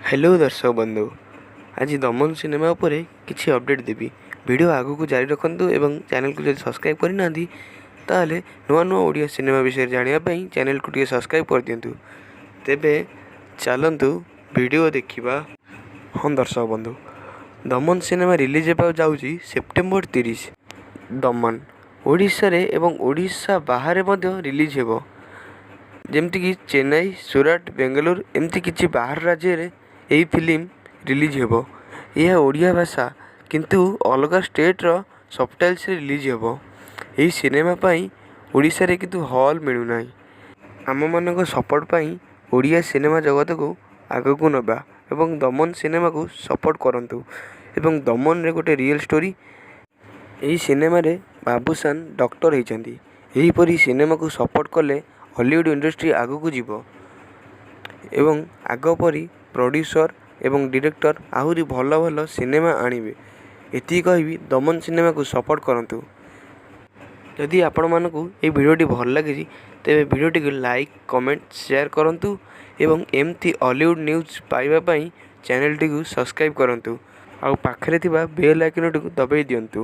Hello ଦର୍ଶକ ବନ୍ଧୁ, ଆଜି ଦମନ ସିନେମା ଉପରେ କିଛି ଅପଡ଼େଟ୍ ଦେବି। ଭିଡ଼ିଓ ଆଗକୁ ଜାରି ରଖନ୍ତୁ ଏବଂ ଚ୍ୟାନେଲକୁ ଯଦି ସବସ୍କ୍ରାଇବ୍ କରିନାହାନ୍ତି, ତାହେଲେ ନୂଆ ନୂଆ ଓଡ଼ିଆ ସିନେମା ବିଷୟରେ ଜାଣିବା ପାଇଁ ଚ୍ୟାନେଲକୁ ଟିକେ ସବସ୍କ୍ରାଇବ୍ କରିଦିଅନ୍ତୁ। ତେବେ ଚାଲନ୍ତୁ ଭିଡ଼ିଓ ଦେଖିବା। ହଁ ଦର୍ଶକ ବନ୍ଧୁ, ଦମନ ସିନେମା ରିଲିଜ୍ ହେବାକୁ ଯାଉଛି ସେପ୍ଟେମ୍ବର 30। ଦମନ ଓଡ଼ିଶାରେ ଏବଂ ଓଡ଼ିଶା ବାହାରେ ମଧ୍ୟ ରିଲିଜ୍ ହେବ, ଯେମିତିକି ଚେନ୍ନାଇ, ସୁରାଟ, ବେଙ୍ଗାଲୁରୁ, ଏମିତି କିଛି ବାହାର ରାଜ୍ୟରେ ଏହି ଫିଲ୍ମ ରିଲିଜ୍ ହେବ। ଏହା ଓଡ଼ିଆ ଭାଷା, କିନ୍ତୁ ଅଲଗା ଷ୍ଟେଟ୍ର ସବଟାଇଲ୍ସରେ ରିଲିଜ୍ ହେବ। ଏହି ସିନେମା ପାଇଁ ଓଡ଼ିଶାରେ କିନ୍ତୁ ହଲ୍ ମିଳୁନାହିଁ। ଆମମାନଙ୍କ ସପୋର୍ଟ ପାଇଁ ଓଡ଼ିଆ ସିନେମା ଜଗତକୁ ଆଗକୁ ନେବା ଏବଂ ଦମନ ସିନେମାକୁ ସପୋର୍ଟ କରନ୍ତୁ। ଏବଂ ଦମନରେ ଗୋଟେ ରିଏଲ୍ ଷ୍ଟୋରି। ଏହି ସିନେମାରେ ବାବୁସାନ ଡକ୍ଟର ହେଇଛନ୍ତି। ଏହିପରି ସିନେମାକୁ ସପୋର୍ଟ କଲେ ଅଲିଉଡ଼ ଇଣ୍ଡଷ୍ଟ୍ରି ଆଗକୁ ଯିବ ଏବଂ ଆଗ ପରି ପ୍ରଡ୍ୟୁସର ଏବଂ ଡିରେକ୍ଟର ଆହୁରି ଭଲ ଭଲ ସିନେମା ଆଣିବେ। ଏତିକି କହିବି, ଦମନ ସିନେମାକୁ ସପୋର୍ଟ କରନ୍ତୁ। ଯଦି ଆପଣମାନଙ୍କୁ ଏହି ଭିଡ଼ିଓଟି ଭଲ ଲାଗିଛି, ତେବେ ଭିଡ଼ିଓଟିକୁ ଲାଇକ୍, କମେଣ୍ଟ, ସେୟାର କରନ୍ତୁ ଏବଂ ଏମିତି ଅଲିଉଡ଼ ନ୍ୟୁଜ୍ ପାଇବା ପାଇଁ ଚ୍ୟାନେଲଟିକୁ ସବସ୍କ୍ରାଇବ୍ କରନ୍ତୁ ଆଉ ପାଖରେ ଥିବା ବେଲ୍ ଆଇକନ୍ଟିକୁ ଦବାଇ ଦିଅନ୍ତୁ।